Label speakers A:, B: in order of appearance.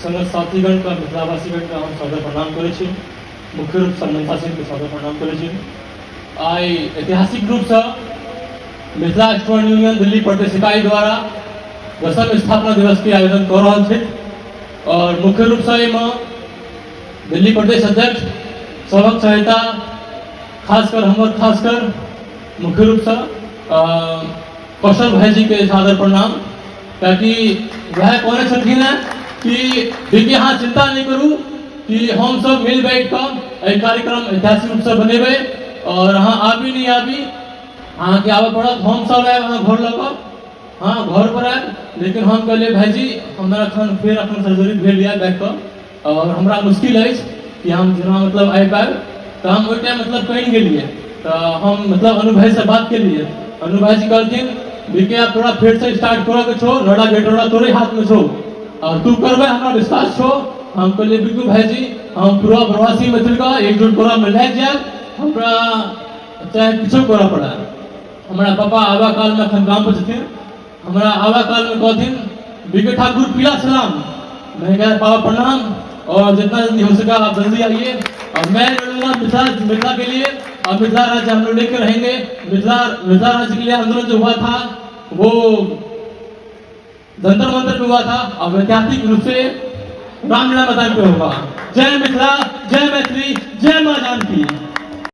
A: संग साथीगणके, मिथिलावासीगणके हम सादर प्रणाम करै छी। मुख्य रूपसँ मनसा सिंहके सादर प्रणाम करै छी। आइ ऐतिहासिक रूपसँ मिथिला स्टूडेंट यूनियन दिल्ली प्रदेश इकाई द्वारा दसम स्थापना दिवसके आयोजन कऽ रहल छथि आओर मुख्य रूपसँ एहिमे दिल्ली प्रदेश अध्यक्ष सभक सहायता, खासकर हमर, खासकर मुख्य रूपसँ कौशल भाईजीके सादर प्रणाम, कियाकि वएह कहने छलखिन हेँ कि देखिए, अहाँ चिन्ता नहि करू कि हमसब मिल बैठ कऽ एहि कार्यक्रम ऐतिहासिक रूपसँ बनेबै आओर अहाँ आबी नहि आबी, अहाँके आबऽ पड़त, हमसब आयब अहाँ घर लऽ कऽ, हँ, घर पर आयब। लेकिन हम कहलियै, भाईजी, हमरा एखन फेर एखन सर्जरी भेल यऽ बैकके आओर हमरा मुश्किल अछि कि हम जेना मतलब आबि पायब। तऽ हम ओहि टाइम मतलब कहि गेलियै, तऽ हम मतलब अनु भाईसँ बात केलियै। अनु भाईजी कहलखिन, बीके, आब तोरा फेरसँ स्टार्ट करऽके छौ, नोएडा ग्रेटर तोरे हाथमे छौ आओर तू करबै, हमरा विश्वास छौ। हम कहलियै, बिल्कुल भाईजी, हम पूरा प्रवासी मैथिलके एकजुट करऽमे लागि जायब, हमरा चाहे किछो करऽ पड़ै। हमरा पापा आबऽ कालमे, एखन गामपर छथिन, हमरा आबऽ कालमे कहथिन, बीके ठाकुर, पीला सलाम। मैंने कहा, पापा, प्रणाम और जितना जल्दी हो सका आप जल्दी आइए और मैं लड़ूंगा मिथिला, मिथिला के लिए और मिथिला राज्य हम लोग लेकर रहेंगे। मिथिला, मिथिला राज्य के लिए आंदोलन जो हुआ था, वो जंतर मंतर पे हुआ था और ऐतिहासिक रूप से रामलीला मैदान पे होगा। जय मिथिला, जय मैथिली, जय माँ जानकी।